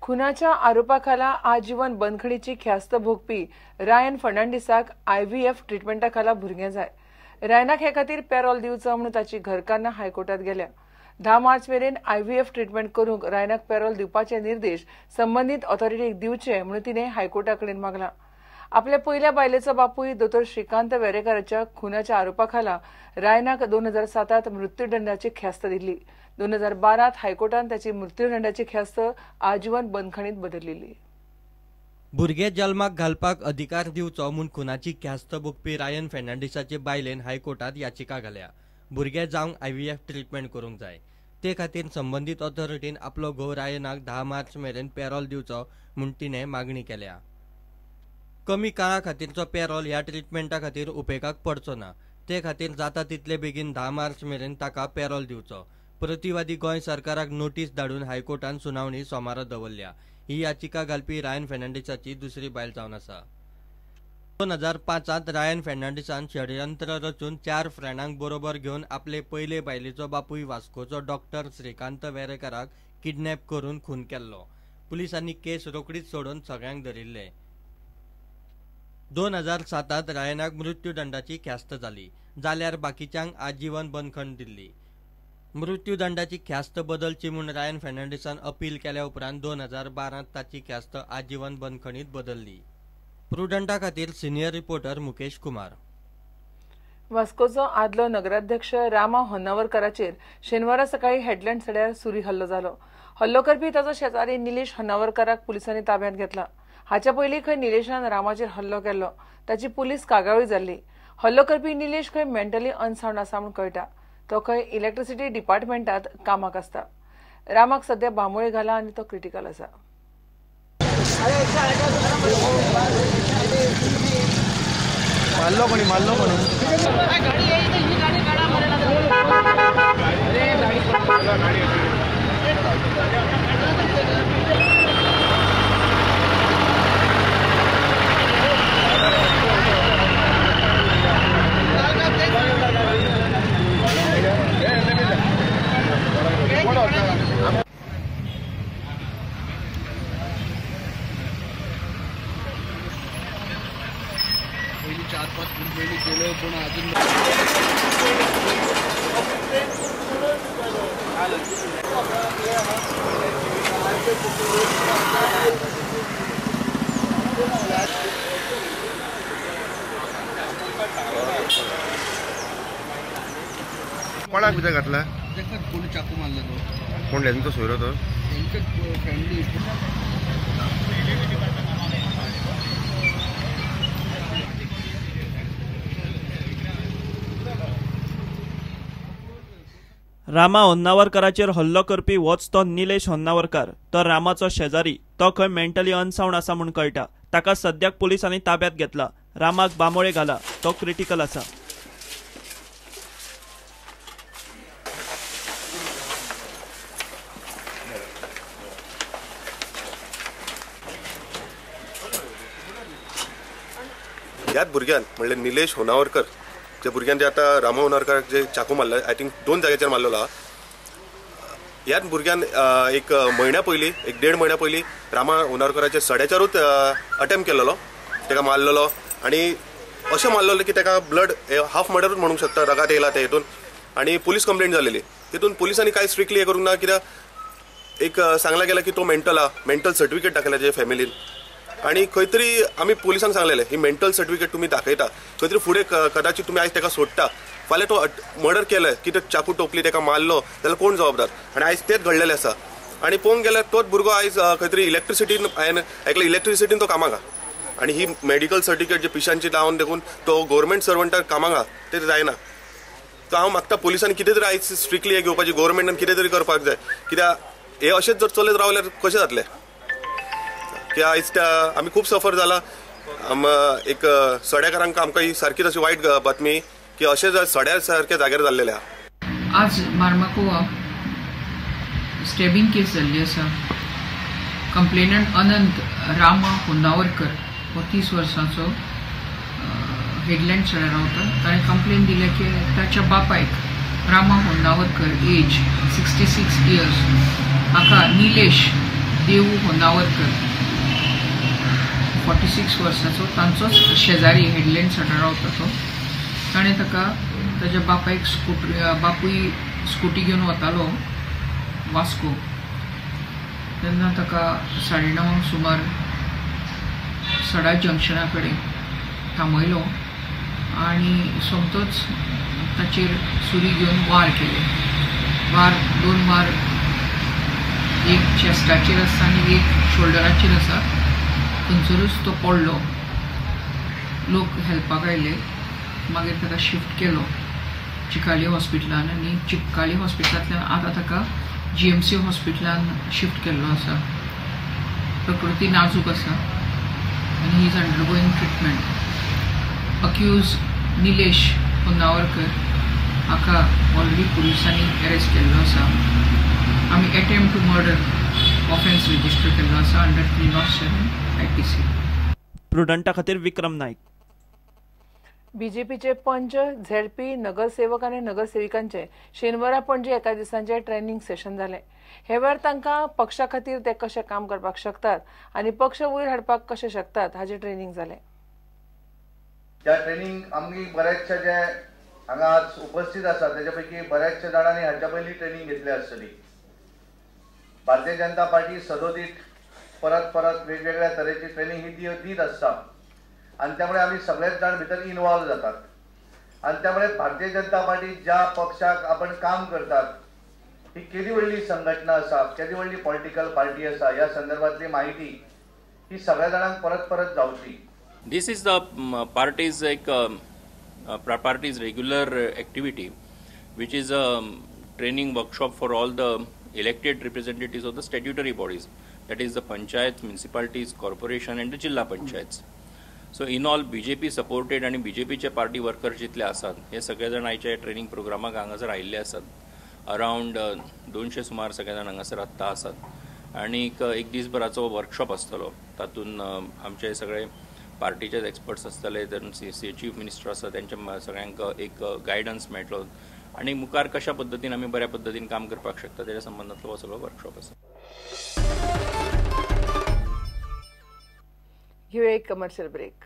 खुनाच्या आरोपाखाला आजीवन बंदखणीची ख्यास्त भोगपी रायन फर्नांडीसाक आयव्हीएफ ट्रिटमेंटा खाला भुरगें जाय. रायनाक हे खातीर पॅरोल दिवचो म्हणून ताची घरकान्न हायकोर्टात गेल्या. 10 मार्च मेरेन आयव्हीएफ ट्रिटमेंट करूंक रायनाक पॅरोल दिवपाचे निर्देश संबंदीत ऑथॉरिटीक दिवचे म्हणून तिणें हायकोर्टा कडेन मागलां. आपल्या पयल्या बायलेचो बापूय दोतोर श्रीकांत वेरेकाराच्या खुनाच्या आरोपाखाला रायनाक 2007 मृत्यूदंडाची ख्यास्त दिल्ली. 2012 हायकोर्टान त्याची मृत्यूदंडाची ख्यास्त आजीवन बंदखणीत बदललेली. भुरगे जल्माक घालपाक अधिकार दिवचो म्हूण खुनाची ख्यास्त भोगपी रायन फर्नांडीसाचे बायलेन हायकोर्टात याचिका घाल्या. भुरगे जावंक आयव्हीएफ ट्रिटमेंट करूंक जाय, ते खातीर संबंदीत ऑथॉरिटीन आपलो घोव रायनाक 10 मार्च मेरेन पॅरोल दिवचो म्हूण तिणें मागणी केल्या. कमी काळा खातीरचो पॅरोल ह्या ट्रिटमेंटा खातीर उपेगाक पडचो ना, ते खातीर जाता तितले बेगीन 10 मार्च मेरेन ताका पॅरोल दिवचो. प्रतिवादी गोंय सरकाराक नोटीस धाडून हायकोर्टान सुनावणी सोमारा दवरल्या. ही याचिका घालपी रायन फर्नांडीसाची दुसरी बायल जावन आसा. 2005 रायन फर्नांडीसान षडयंत्र रचून 4 फ्रेंडांक बरोबर घेवन आपले पयले बायलेचो बापूय वास्कोचो डॉक्टर श्रीकांत वेरेकाराक किडनॅप करून खून केल्लो. पुलिसांनी केस रोखडीच सोडून सगळ्यांक धरिल्ले. 2007 रायनाक मृत्यूदंडाची ख्यास्त जाली, जाल्यार बाकीच्यांक आजीवन बंदखण दिल्ली. मृत्यूदंडाची ख्यास्त बदलची म्हूण रायन फर्नांडीसान अपील केल्या उपरांत 2012 ताची ख्यास्त आजीवन बंदखणीत बदलली. प्रुडंटा खातीर सिनियर रिपोर्टर मुकेश कुमार. वास्कोचो आदलो नगराध्यक्ष रामा होन्नावरकराचेर शेनवारा सकाळी हेडलँड सड्यार सुरी हल्लो जालो. हल्लो करपी ताचो शेजारी निलेश होन्नावरकराक पुलिसांनी ताब्यांत घेतला. हाच्या पयलीं खंय निलेशान रामाचेर हल्लो केल्लो, ताची पुलीस कागावळी जाल्ली. हल्लो करपी निलेश खंय मेंटली अनसावंड आसा म्हूण कळटा. तो खंय इलेक्ट्रिसिटी डिपार्टमेंटात कामाक आसता. रामाक सध्या बांबोळे घाला आनी तो क्रिटिकल आसा. मारलो कोणी, मारलो कोणी. पयलीं 4-5 कंप्लेनी केल्यो पूण अजून कोणाक भितर घातला? कोणी चाकू मारला तो. कोण तेंचो सोयरो तो? तेंचे फॅमिली. रामा होन्नावरकराचेर हल्लो करपी होच तो निलेश होन्नावरकर. तो रामाचो शेजारी. तो खंय मेंटली अनसावंड आसा म्हूण कळटा. ताका सद्याक पुलिसांनी ताब्यांत घेतला. रामाक बांबोळे घाला, तो क्रिटिकल आसा. ह्याच भुरग्यान म्हणल्यार निलेश होन्नावरकर जे भुरग्यान जे आतां रामा होन्नावरकराक जे चाकू मारला, I think 2 जाग्याचेर मारलेलो आहा. ह्याच भुरग्यान एक म्हयन्या पयलीं, एक 1.5 म्हयन्या पयलीं रामा होन्नावरकराच्या सड्याचेरूच अटेम्प्ट केलेलो, ताका मारलेलो. आनी अशें मारलेलो की ताका ब्लड हाफ मर्डरूच म्हणूंक शकता, रगात येयला ते हितून. आनी पुलीस कंप्लेंट जालेली. तितून पुलिसांनी कांय स्ट्रिक्टली हें करूंक ना, कित्याक एक सांगला गेला की तो मेंटल आहा, मेंटल सर्टिफिकेट दाखयला तेजे फॅमिलीन. आनी खंय तरी आमी पुलिसांक सांगलेलें ही मेंटल सर्टिफिकेट तुमी दाखयता, खंय तरी फुडें कदाचित तुमी आयज ताका सोडटा, फाल्यां तो मर्डर केलें की तो चाकू टोपली ताका मारलो जाल्यार कोण जबाबदार? आनी आयज तेंच घडलेलें आसा. आनी पळोवंक गेल्यार तोच भुरगो आयज खंय तरी इलेक्ट्रिसिटीन, हांवें आयकलें इलेक्ट्रिसिटीन तो कामाक आहा. आनी ही मेडिकल सर्टिफिकेट जे पिशांची लावन देखून तो गव्हर्मेंट सर्वंटाक कामाक आहा, तें जायना. तो हांव मागता पुलिसांनी कितें तरी आयज स्ट्रिक्टली हें घेवपाची, गव्हर्मेंटान कितें तरी करपाक जाय, कित्याक हें अशेंच जर चलत रावल्यार कशें जातलें? की आयज त्या आमी खूब सफर जाला. एक सड्याकारांक आमकां ही सारकीच अशी वायट बातमी की अशें सड्या सारक्या जाग्यार जाल्लेलें आहा. आज मार्मागोवा स्टॅबिंग केस जाल्ली आसा. कंप्लेनंट अनंत रामा होन्नावरकर हो 30 वर्सांचो हेडलँड सड्यार रावता. ताणें कंप्लेन दिल्या की ताच्या बापायक रामा होन्नावरकर एज 66 इयर्स हाका निलेश देवू होन्नावरकर 46 वर्सांचो, तांचोच शेजारी हेडलँड सडा रावता तो. ताणें ताका ताज्या बापायक बापूय स्कुटी घेवन वतालो वास्को, तेन्ना ताका 9:30 सुमार सडा जंक्शना कडेन थांबयलो आनी सोमतोच ताचेर सुरी घेवन वार केले. वार 2 वार, एक चेस्टाचेर आसा आनी एक शोल्डराचेर आसा. थंयसरूच तो पडलो. लोक हेल्पाक आयले, मागीर ताका शिफ्ट केलो चिकाली हॉस्पिटलान आनी चिकाली हॉस्पिटलांतल्यान आतां ताका GMC हॉस्पिटलान शिफ्ट केल्लो आसा. प्रकृती नाजूक आसा आनी he is undergoing treatment. Accused Nilesh Honnavarkar हाका ऑलरेडी पुलिसांनी अरेस्ट केल्लो आसा. आमी attempt to murder offence register केल्लो आसा अंडर 307 IPC. प्रुडंटा खातीर विक्रम नाईक. बीजेपीचे पंच, झेडपी, नगरसेवक आनी नगरसेविकांचे शेनवारा पणजे एका दिसांचे ट्रेनिंग सेशन जालें. हे वेळार तांकां पक्षा खातीर ते कशें काम करपाक शकतात आनी पक्ष वयर हाडपाक कशें शकतात हाचें ट्रेनिंग जालें. त्या ट्रेनिंग आमगे बऱ्याचशा जे हांगा आज उपस्थित आसा तेच्या पैकी बऱ्याचशा जाणांनी हाच्या पयलीं ट्रेनिंग घेतली आसतली. भारतीय जनता पार्टी सदोदीत परत परत वेगवेगळ्या तरेची ट्रेनिंग ही दीत आसता आनी त्यामुळे आमी सगळेच जाण भितर इन्वॉल्व जातात आनी त्यामुळे भारतीय जनता पार्टी ज्या पक्षाक आपण काम करतात ही केदी व्हडली संघटना आसा, केदी व्हडली पॉलिटिकल पार्टी आसा ह्या संदर्भातली माहिती ही सगळ्या जाणांक परत परत जावची. This is the party's एक party's regular activity, which is a training workshop for all the elected representatives of the statutory bodies, that is the panchayats, municipalities, corporation and the jilla panchayats. So in all BJP supported आणि बीजेपीचे party workers जितले आसात हे सगळे जाण आयच्या training प्रोग्रामाक हांगासर आयिल्ले आसात. अरावंड 200 सुमार सगळे जाण हांगासर आत्तां आसात आनी एक दीसभराचो वर्कशॉप आसतलो. तातूंत आमचे सगळे पार्टीचेच एक्सपर्ट्स आसतले, तर चीफ मिनिस्टर आसा त्यांच्या सगळ्यांक एक गायडन्स मेळटलो आनी मुखार कशा पद्दतीन आमी बऱ्या पद्दतीन काम करपाक शकता तेच्या संबंदांतलो हो सगळो वर्कशॉप आसा. घेऊया एक कमर्शियल ब्रेक.